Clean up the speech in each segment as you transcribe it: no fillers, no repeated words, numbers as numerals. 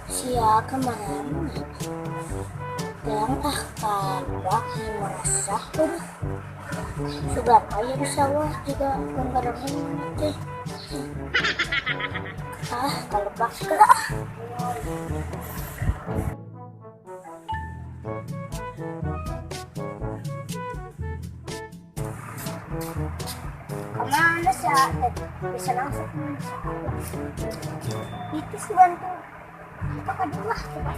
Sia kemana? Yang ah kabak merasa tuh. Sudah kaya di sawah juga penggarangan teh. Ah kalau bak ah. Kemana sih bisa langsung itu sih bantu kita kedua coba.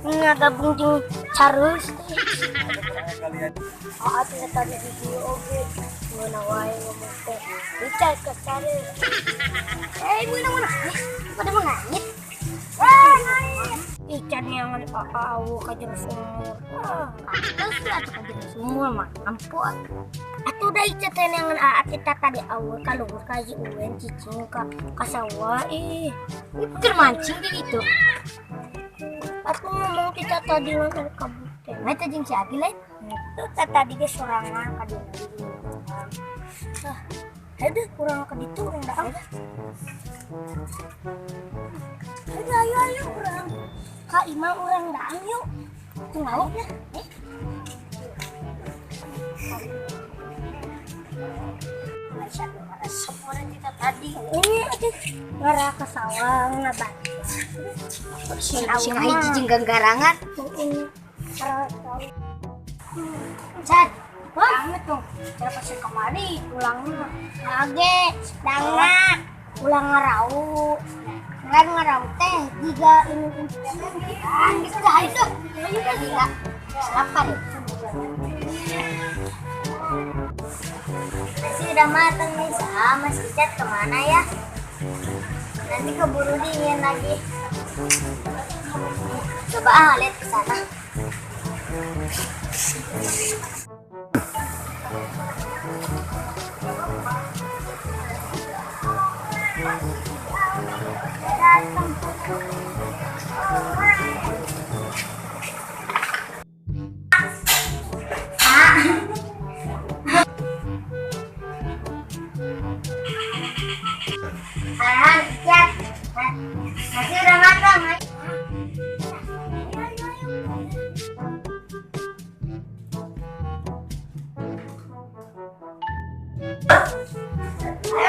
Ngagabung jeung Charles teh. Ah teh tadi video oge ngeuna wae ngomong teh. Ica ke Charles. Meunang-meunang. Pada mengangit. Ican yang awu ka jero sumur. Terus atuh ka jero sumur mah ampun. Atuh da Ica teh neangan aa kita tadi awu ka luhur ka si Uwen cicing ka sawah ih. Keur mancing di ditu. Aku ngomong kita tadi ngan kabut teh. Nah teh jeung si Agi lain. Tuh tadi ge sorangan ka dieu. Ah, aduh kurang ka ditu urang daang. Ayo ayo ayo urang. Ka imah urang daang yuk. Teu lauk lah. Kita tadi ini aja ngarah ke sawah ngaban. Sing hiji jeung ganggarangan. Cad, banget tuh. Cara pasir kemari tulangnya. Age, dangna, ulang ngarau. Ngan ngarau teh giga ini ah, geus dah itu. Gila. Lapar. Nasi udah mateng nih, sama si Icat kemana ya? Nanti keburu dingin lagi. Coba ah lihat ke sana. Datang. Arahan Icat, nasi udah matang. Ayo